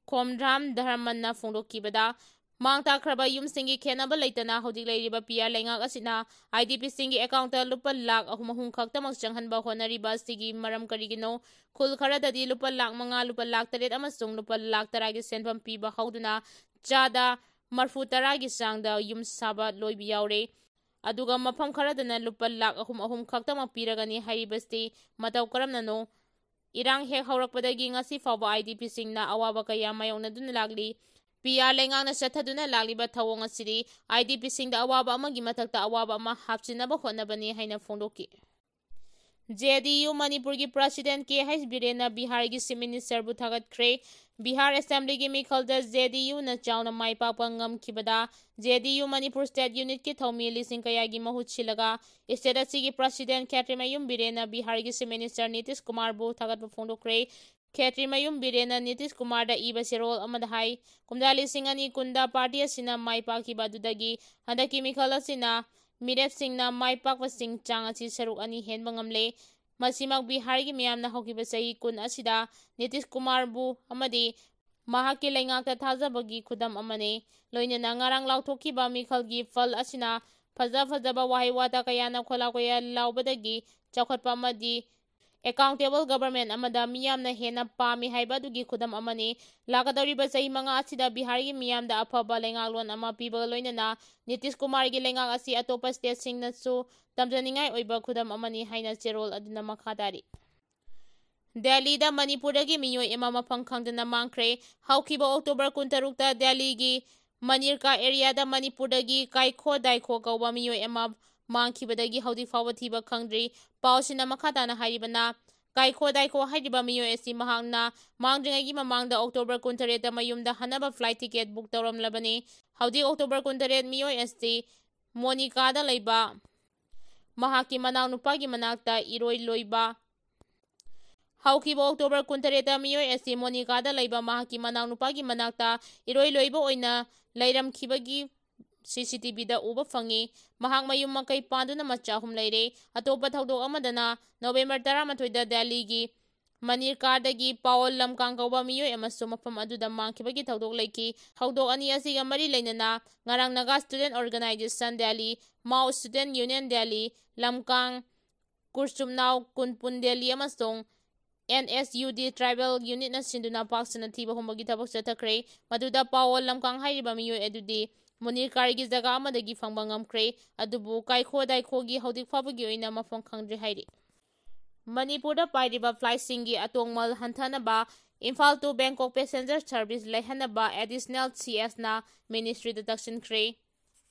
ꯈꯣꯝꯗ꯭ꯔꯥꯝ ꯙꯔꯃꯟꯅ ꯐꯣꯡꯗꯣꯛꯈꯤꯕꯗ, ꯃꯥꯡ ꯇꯥꯛꯈ꯭ꯔꯕ ꯌꯨꯝꯁꯤꯡꯒꯤ ꯈꯦꯠꯅꯕ ꯂꯩꯇꯅ ꯍꯧꯖꯤꯛ ꯂꯩꯔꯤꯕ ꯄꯤ ꯑꯥꯔ ꯂꯩꯉꯥꯛ ꯑꯁꯤꯅ ꯑꯥꯏ ꯗꯤ ꯄꯤꯁꯤꯡꯒꯤ ꯑꯦꯀꯥꯎꯟꯇ ꯂꯨꯄꯥ ꯂꯥꯈ ꯑꯍꯨꯝ ꯑꯍꯨꯝ ꯈꯛꯇꯃꯛ ꯆꯪꯍꯟꯕ ꯍꯣꯠꯅꯔꯤꯕ ꯑꯁꯤꯒꯤ ꯃꯔꯝ ꯀꯔꯤꯒꯤꯅꯣ? ꯈꯨꯜ ꯈꯔꯗꯗꯤ ꯂꯨꯄꯥ ꯂꯥꯈ ꯃꯉꯥ, ꯂꯨꯄꯥ ꯂꯥꯈ ꯇꯔꯦꯠ ꯑꯃꯁꯨꯡ ꯂꯨꯄꯥ ꯂꯥꯈ ꯇꯔꯥꯒꯤ ꯁꯦꯟꯐꯝ ꯄꯤꯕ ꯍꯧꯗꯨꯅ ꯆꯥꯗ ꯃꯔꯐꯨ ꯇꯔꯥꯒꯤ ꯆꯥꯡꯗ ꯌꯨꯝ ꯁꯥꯕ ꯂꯣꯏꯕ ꯌꯥꯎꯔꯦ꯫ ꯑꯗꯨꯒ ꯃꯐꯝ ꯈꯔꯗꯅ ꯂꯨꯄꯥ ꯂꯥꯈ ꯑꯍꯨꯝ ꯑꯍꯨꯝ ꯈꯛꯇꯃꯛ ꯄꯤꯔꯒꯅꯤ ꯍꯥꯏꯔꯤꯕꯁꯤ ꯃꯇꯧ ꯀꯔꯝꯅꯅꯣ? ꯏꯔꯥꯡ ꯍꯦꯛ ꯍꯧꯔꯛꯄꯗꯒꯤ ꯉꯁꯤ ꯐꯥꯎꯕ ꯑꯥꯏ ꯗꯤ ꯄꯤꯁꯤꯡꯅ ꯑꯋꯥꯕ ꯀꯌꯥ ꯃꯥꯌꯣꯛꯅꯗꯨꯅ ꯂꯥꯛꯂꯤ꯫ ꯄꯤ ꯑꯥꯔ ꯂꯩꯉꯥꯛꯅ ꯆꯠꯊꯗꯨꯅ ꯂꯥꯛꯂꯤꯕ ꯊꯧꯑꯣꯡ ꯑꯁꯤꯗꯤ ꯑꯥꯏ ꯗꯤ ꯄꯤꯁꯤꯡꯗ ꯑꯋꯥꯕ ꯑꯃꯒꯤ ꯃꯊꯛꯇ ꯑꯋꯥꯕ ꯑꯃ ꯍꯥꯞꯆꯤꯟꯅꯕ ꯍꯣꯠꯅꯕꯅꯤ ꯍꯥꯏꯅ ꯐꯣꯡꯗꯣꯛꯈꯤ꯫ ꯖꯦ ꯗꯤ ꯌꯨ ꯃꯅꯤꯄꯨꯔꯒꯤ ꯄ꯭ꯔꯁꯤꯗꯦꯟ ꯀꯦ ꯍꯩꯆ ꯕꯤꯔꯦꯟꯅ ꯕꯤꯍꯥꯔꯒꯤ ꯆꯤꯐ ꯃꯤꯅꯤꯁꯇꯔꯕꯨ ꯊꯥꯒꯠꯈ꯭ꯔꯦ꯫ ꯕꯤꯍꯥꯔ ꯑꯦꯁꯦꯝꯕ꯭ꯂꯤꯒꯤ ꯃꯤꯈꯜꯗ ꯖꯦ ꯗꯤ ꯌꯨꯅ ꯆꯥꯎꯅ ꯃꯥꯏ ꯄꯥꯛꯄ ꯉꯝꯈꯤꯕꯗ ꯖꯦ ꯗꯤ ꯌꯨ ꯃꯅꯤꯄꯨꯔ ꯁ꯭ꯇꯦꯠ ꯌꯨꯅꯤꯠꯀꯤ ꯊꯧꯃꯤ ꯂꯤꯁꯤꯡ ꯀꯌꯥꯒꯤ ꯃꯍꯨꯠ ꯁꯤꯜꯂꯒ ꯁ꯭ꯇꯦꯠ ꯑꯁꯤꯒꯤ ꯄ꯭ꯔꯁꯤꯗꯦꯟ ꯈꯦꯇ꯭ꯔꯤꯃꯌꯨꯝ ꯕꯤꯔꯦꯟꯅ ꯕꯤꯍꯥꯔꯒꯤ ꯆꯤꯐ ꯃꯤꯅꯤꯁꯇꯔ ꯅꯤꯇꯤꯁ ꯀꯨꯃꯥꯔꯕꯨ ꯊꯥꯒꯠꯄ ꯐꯣꯡꯗꯣꯛꯈ꯭ꯔꯦ꯫ ꯈꯦꯇ꯭ꯔꯤꯃꯌꯨꯝ ꯕꯤꯔꯦꯟꯅ ꯅꯤꯇꯤꯁ ꯀꯨꯃꯥꯔꯗ ꯏꯕ ꯆꯦꯔꯣꯜ ꯑꯃꯗ ꯍꯥꯏ, ꯀꯨꯝꯖꯥ ꯂꯤꯁꯤꯡ ꯑꯅꯤ ꯀꯨꯟꯗ ꯄꯥꯔꯇꯤ ꯑꯁꯤꯅ ꯃꯥꯏ ꯄꯥꯛꯈꯤꯕ ꯑꯗꯨꯗꯒꯤ ꯍꯟꯗꯛꯀꯤ ꯃꯤꯈꯜ ꯑꯁꯤꯅ ꯃꯤꯔꯦꯞꯁꯤꯡꯅ ꯃꯥꯏ ꯄꯥꯛꯄꯁꯤꯡ ꯆꯥꯡ ꯑꯁꯤ ꯁꯔꯨꯛ ꯑꯅꯤ ꯍꯦꯟꯕ ꯉꯝꯂꯦ꯫ ꯃꯁꯤꯃꯛ ꯕꯤꯍꯥꯔꯒꯤ ꯃꯤꯌꯥꯝꯅ ꯍꯧꯈꯤꯕ ꯆꯍꯤ ꯀꯨꯟ ꯑꯁꯤꯗ ꯅꯤꯇꯤꯁ ꯀꯨꯃꯥꯔꯕꯨ ꯑꯃꯗꯤ ꯃꯍꯥꯛꯀꯤ ꯂꯩꯉꯥꯛꯇ ꯊꯥꯖꯕꯒꯤ ꯈꯨꯗꯝ ꯑꯃꯅꯤ꯫ ꯂꯣꯏꯅꯅ ꯉꯔꯥꯡ ꯂꯥꯎꯊꯣꯛꯈꯤꯕ ꯃꯤꯈꯜꯒꯤ ꯐꯜ ꯑꯁꯤꯅ ꯐꯖ ꯐꯖꯕ ꯋꯥꯍꯩ ꯋꯥꯇꯥ ꯀꯌꯥꯅ ꯈꯣꯂꯥ ꯀꯣꯌꯥ ꯂꯥꯎꯕꯗꯒꯤ ꯆꯥꯎꯈꯠꯄ ꯑꯃꯗꯤ ꯑꯦꯀꯥꯎꯟꯇꯦꯕꯜ ꯒꯕꯔꯃꯦꯟ ꯑꯃꯗ ꯃꯤꯌꯥꯝꯅ ꯍꯦꯟꯅ ꯄꯥꯝꯃꯤ ꯍꯥꯏꯕ ꯑꯗꯨꯒꯤ ꯈꯨꯗꯝ ꯑꯃꯅꯤ꯫ ꯂꯥꯛꯀꯗꯧꯔꯤꯕ ꯆꯍꯤ ꯃꯉꯥ ꯑꯁꯤꯗ ꯕꯤꯍꯥꯔꯒꯤ ꯃꯤꯌꯥꯝꯗ ꯑꯐꯕ ꯂꯩꯉꯥꯛꯂꯣꯟ ꯑꯃ ꯄꯤꯕꯒ ꯂꯣꯏꯅꯅ ꯅꯤꯇꯤꯁ ꯀꯨꯃꯥꯔꯒꯤ ꯂꯩꯉꯥꯛ ꯑꯁꯤ ꯑꯇꯣꯞꯄ ꯁ꯭ꯇꯦꯠꯁꯤꯡꯅꯁꯨ ꯇꯝꯖꯅꯤꯡꯉꯥꯏ ꯑꯣꯏꯕ ꯈꯨꯗꯝ ꯑꯃꯅꯤ ꯍꯥꯏꯅ ꯆꯦꯔꯣꯜ ꯑꯗꯨꯅ ꯃꯈꯥ ꯇꯥꯔꯤ꯫ ꯗꯦꯜꯂꯤꯗ ꯃꯅꯤꯄꯨꯔꯗꯒꯤ ꯃꯤꯑꯣꯏ ꯑꯃ ꯃꯐꯝ ꯈꯪꯗꯅ ꯃꯥꯡꯈ꯭ꯔꯦ꯫ ꯍꯧꯈꯤꯕ ꯑꯣꯛꯇꯣꯕꯔ ꯀꯨꯟꯇꯔꯨꯛꯇ ꯗꯦꯜꯂꯤꯒꯤ ꯃꯅꯤꯔꯀꯥ ꯑꯦꯔꯤꯌꯥꯗ ꯃꯅꯤꯄꯨꯔꯗꯒꯤ ꯀꯥꯏꯈꯣ ꯗꯥꯏꯈꯣ ꯀꯧꯕ ꯃꯤꯑꯣꯏ ꯑꯃ ꯃꯥꯡꯈꯤꯕꯗꯒꯤ ꯍꯧꯖꯤꯛ ꯐꯥꯎꯕ ꯊꯤꯕ ꯈꯪꯗ꯭ꯔꯤ꯫ ꯄꯥꯎꯁꯤꯅ ꯃꯈꯥ ꯇꯥꯅ ꯍꯥꯏꯔꯤꯕꯅ, ꯀꯥꯏꯈꯣ ꯗꯥꯏꯈꯣ ꯍꯥꯏꯔꯤꯕ ꯃꯤꯑꯣꯏ ꯑꯁꯤ ꯃꯍꯥꯛꯅ ꯃꯥꯡꯗ꯭ꯔꯤꯉꯩꯒꯤ ꯃꯃꯥꯡꯗ ꯑꯣꯛꯇꯣꯕꯔ ꯀꯨꯟꯇꯔꯦꯠꯇ ꯃꯌꯨꯝꯗ ꯍꯟꯅꯕ ꯐ꯭ꯂꯥꯏꯠ ꯇꯤꯀꯦꯠ ꯕꯨꯛ ꯇꯧꯔꯝꯂꯕꯅꯤ꯫ ꯍꯧꯖꯤꯛ ꯑꯣꯛꯇꯣꯕꯔ ꯀꯨꯟꯇꯔꯦꯠ ꯃꯤꯑꯣꯏ ꯑꯁꯤ ꯃꯣꯅꯤꯀꯥꯗ ꯂꯩꯕ ꯃꯍꯥꯛꯀꯤ ꯃꯅꯥꯎꯅꯨꯄꯥꯒꯤ ꯃꯅꯥꯛꯇ ꯏꯔꯣꯏ ꯂꯣꯏꯕ ꯍꯧꯈꯤꯕ ꯑꯣꯛꯇꯣꯕꯔ ꯀꯨꯟꯇꯔꯦꯠꯇ ꯃꯤꯑꯣꯏ ꯑꯁꯤ ꯃꯣꯅꯤꯀꯥꯗ ꯂꯩꯕ ꯃꯍꯥꯛꯀꯤ ꯃꯅꯥꯎꯅꯨꯄꯥꯒꯤ ꯃꯅꯥꯛꯇ ꯏꯔꯣꯏ ꯂꯣꯏꯕ ꯑꯣꯏꯅ ꯂꯩꯔꯝꯈꯤꯕꯒꯤ ꯁꯤ ꯁꯤ ꯇꯤ ꯚꯤꯗ ꯎꯕ ꯐꯪꯉꯤ꯫ ꯃꯍꯥꯛ ꯃꯌꯨꯝ ꯃꯀꯩ ꯄꯥꯟꯗꯨꯅ ꯃꯆꯥ ꯑꯍꯨꯝ ꯂꯩꯔꯦ꯫ ꯑꯇꯣꯞꯄ ꯊꯧꯗꯣꯛ ꯑꯃꯗꯅ ꯅꯣꯕꯦꯝꯕꯔ ꯇꯔꯥꯃꯥꯊꯣꯏꯗ ꯗꯦꯜꯂꯤꯒꯤ ꯃꯅꯤꯔꯀꯥꯔꯗꯒꯤ ꯄꯥꯋꯜ ꯂꯝꯀꯥꯡ ꯀꯧꯕ ꯃꯤꯑꯣꯏ ꯑꯃꯁꯨ ꯃꯐꯝ ꯑꯗꯨꯗ ꯃꯥꯡꯈꯤꯕꯒꯤ ꯊꯧꯗꯣꯛ ꯂꯩꯈꯤ꯫ ꯊꯧꯗꯣꯛ ꯑꯅꯤ ꯑꯁꯤꯒ ꯃꯔꯤ ꯂꯩꯅꯅ ꯉꯔꯥꯡ Naga Student Organisation Delhi, Mao Student Union Delhi, ꯂꯝꯀꯥꯡ, ꯀꯨꯔꯆꯨꯝꯅꯥꯎ, ꯀꯨꯟꯄꯨꯟ Delhi ꯑꯃꯁꯨꯡ N S U D Tribal Unitꯅ ꯁꯤꯟꯗꯨꯅ ꯄꯥꯛ ꯁꯟꯅ ꯊꯤꯕ ꯍꯨꯝꯕꯒꯤ ꯊꯕꯛ ꯆꯠꯊꯈ꯭ꯔꯦ꯫ ꯃꯗꯨꯗ ꯄꯥꯋꯜ ꯂꯝꯀꯥꯡ ꯍꯥꯏꯔꯤꯕ ꯃꯤꯑꯣꯏ ꯑꯗꯨꯗꯤ ꯃꯨꯅꯤꯔꯀꯥꯔꯒꯤ ꯖꯒꯥ ꯑꯃꯗꯒꯤ ꯐꯪꯕ ꯉꯝꯈ꯭ꯔꯦ, ꯑꯗꯨꯕꯨ ꯀꯥꯏꯈꯣ ꯗꯥꯏꯈꯣꯒꯤ ꯍꯧꯖꯤꯛ ꯐꯥꯎꯕꯒꯤ ꯑꯣꯏꯅ ꯃꯐꯝ ꯈꯪꯗ꯭ꯔꯤ ꯍꯥꯏꯔꯤ꯫ ꯃꯅꯤꯄꯨꯔꯗ ꯄꯥꯏꯔꯤꯕ flightꯁꯤꯡꯒꯤ ꯑꯇꯣꯡꯃꯜ ꯍꯟꯊꯅꯕ Imphal to Bangkok passenger service ꯂꯩꯍꯟꯅꯕ additional C Sꯅ ministryꯗ ꯇꯛꯁꯤꯟꯈ꯭ꯔꯦ꯫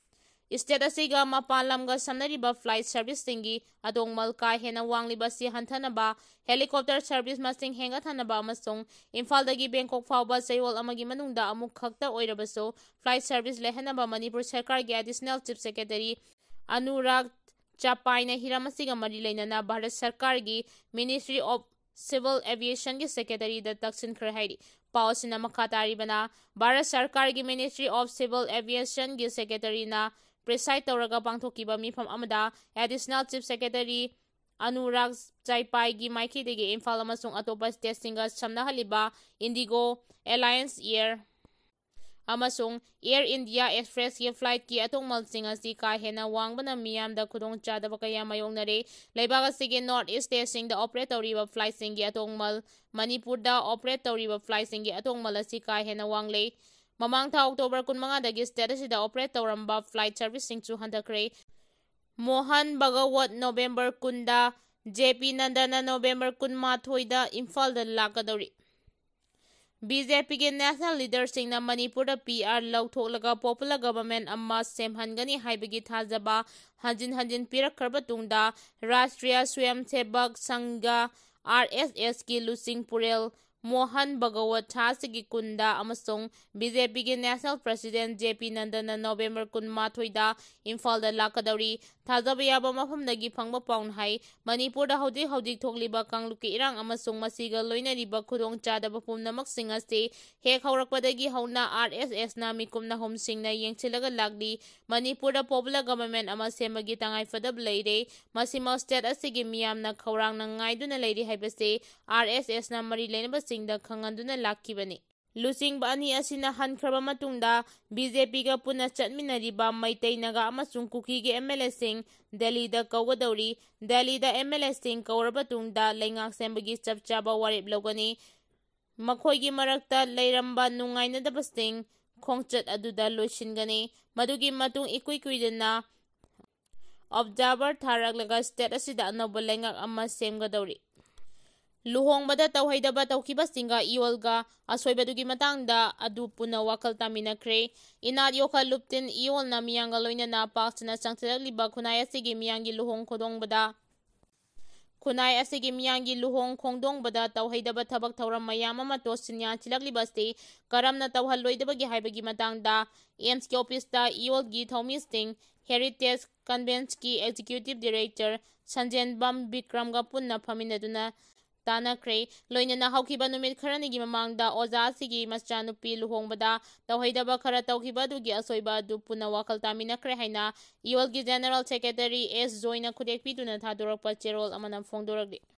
State ꯑꯁꯤꯒ ꯃꯄꯥꯟ ꯂꯝꯒ ꯁꯝꯅꯔꯤꯕ flight serviceꯁꯤꯡꯒꯤ ꯑꯇꯣꯡꯃꯜ ꯀꯥ ꯍꯦꯟꯅ ꯋꯥꯡꯂꯤꯕ ꯑꯁꯤ ꯍꯟꯊꯅꯕ, helicopter service ꯃꯁꯤꯡ ꯍꯦꯟꯒꯠꯍꯟꯅꯕ ꯑꯃꯁꯨꯡ ꯏꯝꯐꯥꯜꯗꯒꯤ ꯕꯦꯡꯀꯣꯛ ꯐꯥꯎꯕ ꯆꯌꯣꯜ ꯑꯃꯒꯤ ꯃꯅꯨꯡꯗ ꯑꯃꯨꯛ ꯈꯛꯇ ꯑꯣꯏꯔꯕꯁꯨ flight service ꯂꯩꯍꯟꯅꯕ ꯃꯅꯤꯄꯨꯔ ꯁꯔꯀꯥꯔꯒꯤ additional chief secretary ꯑꯅꯨꯔꯥꯒ ꯆꯥꯄꯥꯏꯅ ꯍꯤꯔꯝ ꯑꯁꯤꯒ ꯃꯔꯤ ꯂꯩꯅꯅ ꯚꯥꯔꯠ ꯁꯔꯀꯥꯔꯒꯤ Ministry of Civil Aviationꯒꯤ secretaryꯗ ꯇꯛꯁꯤꯟꯈ꯭ꯔꯦ ꯍꯥꯏꯔꯤ꯫ ꯄꯥꯎ ꯑꯁꯤꯅ ꯃꯈꯥ ꯇꯥꯔꯤꯕꯅ, ꯚꯥꯔꯠ ꯁꯔꯀꯥꯔꯒꯤ Ministry of Civil Aviationꯒꯤ secretaryꯅ preside ꯇꯧꯔꯒ ꯄꯥꯡꯊꯣꯛꯈꯤꯕ ꯃꯤꯐꯝ ꯑꯃꯗ additional chief secretary ꯑꯅꯨꯔꯥꯒ ꯆꯥꯏꯄꯥꯏꯒꯤ ꯃꯥꯏꯀꯩꯗꯒꯤ ꯏꯝꯐꯥꯜ ꯑꯃꯁꯨꯡ ꯑꯇꯣꯞꯄ stateꯁꯤꯡꯒ ꯁꯝꯅꯍꯜꯂꯤꯕ IndiGo, Alliance Air ꯑꯃꯁꯨꯡ Air India Expressꯀꯤ flightꯀꯤ ꯑꯇꯣꯡꯃꯜꯁꯤꯡ ꯑꯁꯤ ꯀꯥ ꯍꯦꯟꯅ ꯋꯥꯡꯕꯅ ꯃꯤꯌꯥꯝꯗ ꯈꯨꯗꯣꯡꯆꯥꯗꯕ ꯀꯌꯥ ꯃꯥꯌꯣꯛꯅꯔꯦ꯫ ꯂꯩꯕꯥꯛ ꯑꯁꯤꯒꯤ North East stateꯁꯤꯡꯗ operate ꯇꯧꯔꯤꯕ flightꯁꯤꯡꯒꯤ ꯑꯇꯣꯡꯃꯜ, ꯃꯅꯤꯄꯨꯔꯗ operate ꯇꯧꯔꯤꯕ flightꯁꯤꯡꯒꯤ ꯑꯇꯣꯡꯃꯜ ꯑꯁꯤ ꯀꯥ ꯍꯦꯟꯅ ꯋꯥꯡꯂꯦ꯫ ꯃꯃꯥꯡ ꯊꯥ October ꯀꯨꯟꯃꯉꯥꯗꯒꯤ state ꯑꯁꯤꯗ operate ꯇꯧꯔꯝꯕ flight serviceꯁꯤꯡꯁꯨ ꯍꯟꯊꯈ꯭ꯔꯦ꯫ ꯃꯣꯍꯟ ꯚꯒꯋꯠ November ꯀꯨꯟꯗ, J P Nandaꯅ November ꯀꯨꯟꯃꯥꯊꯣꯏꯗ ꯏꯝꯐꯥꯜꯗ ꯂꯥꯛꯀꯗꯧꯔꯤ꯫ BJPꯒꯤ national leaderꯁꯤꯡꯅ ꯃꯅꯤꯄꯨꯔꯗ PR ꯂꯧꯊꯣꯛꯂꯒ popular government ꯑꯃ ꯁꯦꯝꯍꯟꯒꯅꯤ ꯍꯥꯏꯕꯒꯤ ꯊꯥꯖꯕ ꯍꯟꯖꯤꯟ ꯍꯟꯖꯤꯟ ꯄꯤꯔꯛꯈ꯭ꯔꯕ ꯇꯨꯡꯗ, Rashtriya Swayamsevak Sangha, RSSꯀꯤ ꯂꯨꯆꯤꯡ ꯄꯨꯔꯦꯜ Mohan Bhagavad ꯊꯥ ꯑꯁꯤꯒꯤ ꯀꯨꯟꯗ ꯑꯃꯁꯨꯡ ꯕꯤ ꯖꯦ ꯄꯤꯒꯤ National President ꯖꯦ ꯄꯤ ꯅꯟꯗꯅ November ꯀꯨꯟꯃꯥꯊꯣꯏꯗ ꯏꯝꯐꯥꯜꯗ ꯂꯥꯛꯀꯗꯧꯔꯤ꯫ ꯊꯥꯖꯕ ꯌꯥꯕ ꯃꯐꯝꯗꯒꯤ ꯐꯪꯕ ꯄꯥꯎꯅ ꯍꯥꯏ, ꯃꯅꯤꯄꯨꯔꯗ ꯍꯧꯖꯤꯛ ꯍꯧꯖꯤꯛ ꯊꯣꯛꯂꯤꯕ ꯀꯥꯡꯂꯨꯞꯀꯤ ꯏꯔꯥꯡ ꯑꯃꯁꯨꯡ ꯃꯁꯤꯒ ꯂꯣꯏꯅꯔꯤꯕ ꯈꯨꯗꯣꯡꯆꯥꯗꯕ ꯄꯨꯝꯅꯃꯛꯁꯤꯡ ꯑꯁꯤ ꯍꯦꯛ ꯍꯧꯔꯛꯄꯗꯒꯤ ꯍꯧꯅ ꯑꯥꯔ ꯑꯦꯁ ꯑꯦꯁꯅ ꯃꯤꯀꯨꯞ ꯅꯍꯨꯝꯁꯤꯡꯅ ꯌꯦꯡꯁꯤꯜꯂꯒ ꯂꯥꯛꯂꯤ꯫ ꯃꯅꯤꯄꯨꯔꯗ Popular Government ꯑꯃ ꯁꯦꯝꯕꯒꯤ ꯇꯉꯥꯏꯐꯗꯕ ꯂꯩꯔꯦ꯫ ꯃꯁꯤꯃꯛ state ꯑꯁꯤꯒꯤ ꯃꯤꯌꯥꯝꯅ ꯈꯧꯔꯥꯡꯅ ꯉꯥꯏꯗꯨꯅ ꯂꯩꯔꯤ ꯍꯥꯏꯕꯁꯤ ꯑꯥꯔ ꯑꯦꯁ ꯑꯦꯁꯅ ꯃꯔꯤ ꯂꯩꯅꯕꯁꯤꯡꯗ ꯈꯪꯍꯟꯗꯨꯅ ꯂꯥꯛꯈꯤꯕꯅꯤ꯫ ꯂꯨꯆꯤꯡꯕ ꯑꯅꯤ ꯑꯁꯤꯅ ꯍꯟꯈ꯭ꯔꯕ ꯃꯇꯨꯡꯗ ꯕꯤ ꯖꯦ ꯄꯤꯒ ꯄꯨꯟꯅ ꯆꯠꯃꯤꯟꯅꯔꯤꯕ ꯃꯩꯇꯩ, ꯅꯥꯒꯥ ꯑꯃꯁꯨꯡ ꯀꯨꯀꯤꯒꯤ ꯑꯦꯝ ꯑꯦꯜ ꯑꯦꯁꯤꯡ ꯗꯦꯜꯂꯤꯗ ꯀꯧꯒꯗꯧꯔꯤ꯫ ꯗꯦꯜꯂꯤꯗ ꯑꯦꯝ ꯑꯦꯜ ꯑꯦꯁꯤꯡ ꯀꯧꯔꯕ ꯇꯨꯡꯗ ꯂꯩꯉꯥꯛ ꯁꯦꯝꯕꯒꯤ ꯆꯞ ꯆꯥꯕ ꯋꯥꯔꯦꯞ ꯂꯧꯒꯅꯤ꯫ ꯃꯈꯣꯏꯒꯤ ꯃꯔꯛꯇ ꯂꯩꯔꯝꯕ ꯅꯨꯡꯉꯥꯏꯅꯗꯕꯁꯤꯡ ꯈꯣꯡꯆꯠ ꯑꯗꯨꯗ ꯂꯣꯏꯁꯤꯟꯒꯅꯤ꯫ ꯃꯗꯨꯒꯤ ꯃꯇꯨꯡ ꯏꯀꯨꯏ ꯀꯨꯏꯗꯅ observer ꯊꯥꯔꯛꯂꯒ state ꯑꯁꯤꯗ ꯑꯅꯧꯕ ꯂꯩꯉꯥꯛ ꯑꯃ ꯁꯦꯝꯒꯗꯧꯔꯤ꯫ ꯂꯨꯍꯣꯡꯕꯗ ꯇꯧꯍꯩꯗꯕ ꯇꯧꯈꯤꯕꯁꯤꯡꯒ ꯏꯌꯣꯜꯒ ꯑꯁꯣꯏꯕꯗꯨꯒꯤ ꯃꯇꯥꯡꯗ ꯑꯗꯨ ꯄꯨꯟꯅ ꯋꯥꯈꯜ ꯇꯥꯃꯤꯟꯅꯈ꯭ꯔꯦ꯫ ꯏꯅꯥꯠ ꯌꯣꯛꯈꯠ ꯂꯨꯞꯇꯤꯟ ꯏꯌꯣꯜꯅ ꯃꯤꯌꯥꯝꯒ ꯂꯣꯏꯅꯅ ꯄꯥꯛ ꯁꯟꯅ ꯆꯪꯁꯤꯜꯂꯛꯂꯤꯕ ꯈꯨꯟꯅꯥꯏ ꯑꯁꯤꯒꯤ ꯃꯤꯌꯥꯝꯒꯤ ꯂꯨꯍꯣꯡ ꯈꯣꯡꯗꯣꯡꯕꯗ ꯈꯨꯟꯅꯥꯏ ꯑꯁꯤꯒꯤ ꯃꯤꯌꯥꯝꯒꯤ ꯂꯨꯍꯣꯡ ꯈꯣꯡꯗꯣꯡꯕꯗ ꯇꯧꯍꯩꯗꯕ ꯊꯕꯛ ꯊꯧꯔꯝ ꯃꯌꯥꯝ ꯑꯃ ꯇꯣꯠꯁꯤꯟ ꯌꯥꯟꯁꯤꯜꯂꯛꯂꯤꯕ ꯑꯁꯤ ꯀꯔꯝꯅ ꯇꯧꯍꯜꯂꯣꯏꯗꯕꯒꯦ ꯍꯥꯏꯕꯒꯤ ꯃꯇꯥꯡꯗ ꯑꯦꯝꯁꯀꯤ ꯑꯣꯐꯤꯁꯇ ꯏꯌꯣꯜꯒꯤ ꯊꯧꯃꯤꯁꯤꯡ Heritage Conventsꯀꯤ Executive Director ꯁꯟꯖꯦꯟꯕꯝ ꯕꯤꯀ꯭ꯔꯝꯒ ꯄꯨꯟꯅ ꯐꯝꯃꯤꯟꯅꯗꯨꯅ ꯇꯥꯟꯅꯈ꯭ꯔꯦ꯫ ꯂꯣꯏꯅꯅ ꯍꯧꯈꯤꯕ ꯅꯨꯃꯤꯠ ꯈꯔꯅꯤꯒꯤ ꯃꯃꯥꯡꯗ ꯑꯣꯖꯥ ꯑꯁꯤꯒꯤ ꯃꯆꯥꯅꯨꯄꯤ ꯂꯨꯍꯣꯡꯕꯗ ꯇꯧꯍꯩꯗꯕ ꯈꯔ ꯇꯧꯈꯤꯕ ꯑꯗꯨꯒꯤ ꯑꯁꯣꯏꯕ ꯑꯗꯨ ꯄꯨꯟꯅ ꯋꯥꯈꯜ ꯇꯥꯃꯤꯟꯅꯈ꯭ꯔꯦ ꯍꯥꯏꯅ ꯏꯌꯣꯜꯒꯤ General Secretary ꯑꯦꯁ ꯖꯣꯏꯅ ꯈꯨꯗꯦꯛ ꯄꯤꯗꯨꯅ ꯊꯥꯗꯣꯔꯛꯄ ꯆꯦꯔꯣꯜ ꯑꯃꯅ ꯐꯣꯡꯗꯣꯔꯛꯂꯤ꯫